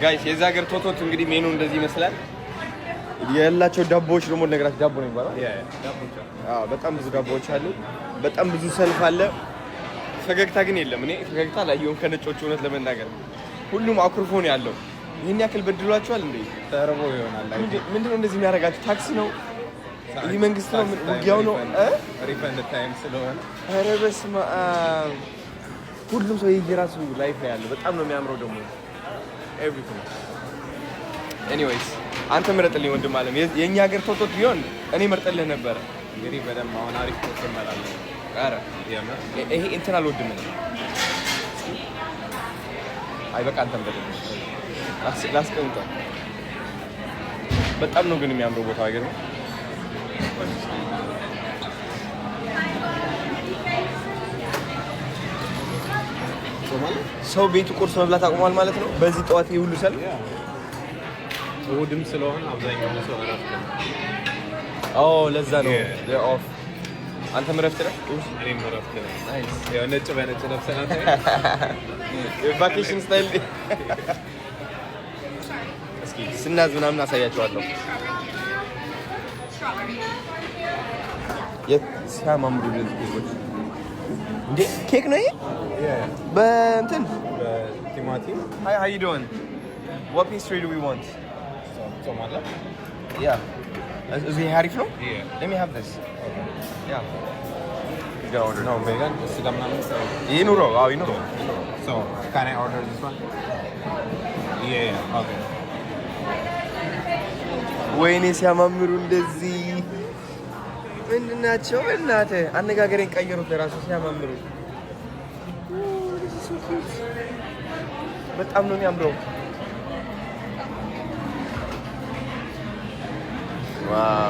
Guys፣ የዛ ሀገር ቶቶት እንግዲህ ሜኑ እንደዚህ ይመስላል። ያላቸው ዳቦዎች ደግሞ ነገራችሁ ዳቦ ነው የሚባለው። አዎ፣ በጣም ብዙ ዳቦዎች አሉ። በጣም ብዙ ሰልፍ አለ። ፈገግታ ግን የለም። እኔ ፈገግታ አላየሁም ከነጮቹ፣ እውነት ለመናገር ሁሉም አኩርፎ ነው ያለው። ይህን ያክል በድሏቸዋል እንዴ? ተርቦ ይሆናል። ምንድነው እንደዚህ የሚያደርጋቸው? ታክስ ነው? ይህ መንግስት ነው? ውጊያው ነው? Refund time ስለሆነ። ኧረ በስመ አብ! ሁሉም ሰው የየራሱ life ነው ያለው። በጣም ነው የሚያምረው ደግሞ everything። Anyways፣ አንተ ምረጥልኝ ወንድም አለም። የእኛ ሀገር ቶቶት ቢሆን እኔ መርጥልህ ነበረ። እንግዲህ በደንብ አሁን አሪፍ ቁርስ እንበላለን። ኧረ የምር። ይሄ እንትን አልወድም እኔ። አይ በቃ አንተም በደንብ ላስቀምጠው። በጣም ነው ግን የሚያምረው ቦታው፣ አይገርምም? ሰው ቤቱ ቁርስ መብላት አቁሟል ማለት ነው። በዚህ ጠዋት ይሄ ሁሉ ሰልፍ። እሑድም ስለሆነ አብዛኛው ሰው እረፍት ነው። ኦ፣ ለዛ ነው off። አንተም እረፍት ነህ? እኔም እረፍት ነው። Nice። ያው ነጭ በነጭ ለብሰናል። Vacation style። እስኪ ስናዝ ምናምን አሳያቸዋለሁ። የት ሲያማምሩ እነዚህ ኬኮች! እንዴ፣ ኬክ ነው ይሄ? በእንትን በቲማቲም። Hi, how you doing? What pastry do we want? ጾም አለ። Yeah. እዚህ አሪፍ ነው? Yeah. Let me have this. Yeah. He's gonna order. No vegan ስጋ ምናምን። ይኑረው። አዎ፣ ይኑረው። So can I order this one? Yeah, okay. ወይኔ ሲያማምሩ እንደዚህ ምንድን ናቸው? እናትህ አነጋገሬን ቀየሩት ለራሱ ሲያማምሩ። Oh, this is so cute. በጣም ነው የሚያምረው። Wow.